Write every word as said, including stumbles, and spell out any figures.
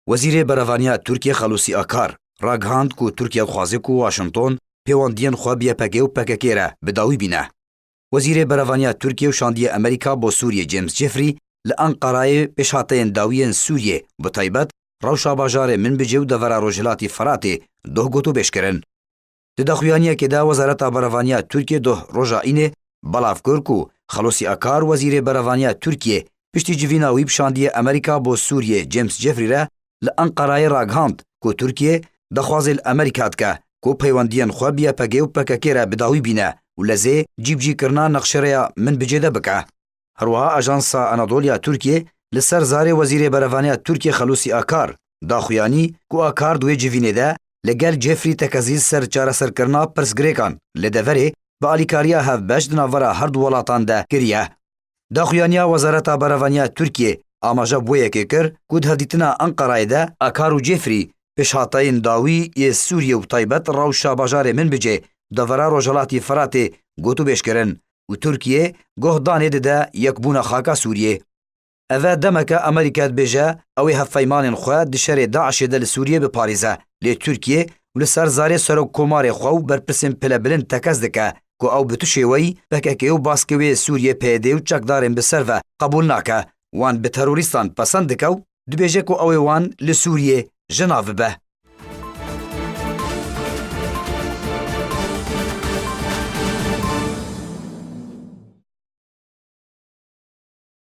Wezîrê Berevaniya Tirkiyê Xelûsî Akar ragihand ku Tirkiye dixwaze ku Washington pêwendiyên xwe bi Y P G û P K K re bi dawî bîne. Wezîrê Berevaniya Tirkiyê û Şandiyê Amerîka bo Sûriyê James Jeffrey li Enqerayê pêşhateyên dawî yên Sûriyê, bi taybet rewşa bajarê Minbicê û devera Rojhilatî Feratê doh gotûbêj kirin. Di daxuyaniyekê de Wezareta Berevaniya Tirkiyê doh roja înê belav kir ku Xelosî Akar, Wezîrê Berevaniya Tirkiyê, piştî civîna wî bi Şandiyê Amerîka bo Sûriyê James Jeffrey re li Enqerayê ragihand ku Tirkiye daxwazê li Amerîka dike ku peywendiyên xwe bi Y P G û P K K re bi dawî bîne û lezê cîbicîkirina nexşerêya Minbicê de bike. Herwiha Ajansa Anadolu ya Tirkiyê li ser zarê Wezîrê Berevaniya Tirkiyê Xelûsî Akar da xuyanî ku Akar di wê civînê de li gel Jeffrey tekezî ser çareserkirina pirsgirêkan li deverê bi alîkariya hevbeş di navbera her du welatan de kiriye. Daxuyaniya Wezareta Berevaniya Tirkiyê amaje bi wê yekê kir ku di hevdîtina Enqerayê de Akar û Jeffrey pêşhateyên dawî yê Sûriyê û bi taybet rewşa bajarê Minbicê devera Rojhilatî Firatê gotûbêj kirin û Tirkiyê guhdanê dide yekbûna xaka Sûriyê. Eve demeke Amerîka dibêje ew ê hevpeymanên xwe di şerê DAIŞê de li Sûriyê biparêze, lê Tirkiye û li ser zarê serokkomarê xwe û berpirsên pilebilind tekez dike ku ew bi tu şêweyî P K K û baskê wê Sûriyê P Y D û çekdarên bi ser ve qebûl nake, wan bi terorîstan pesend dike û dibêje ku ew ê wan li Sûriyê ji nav bibe.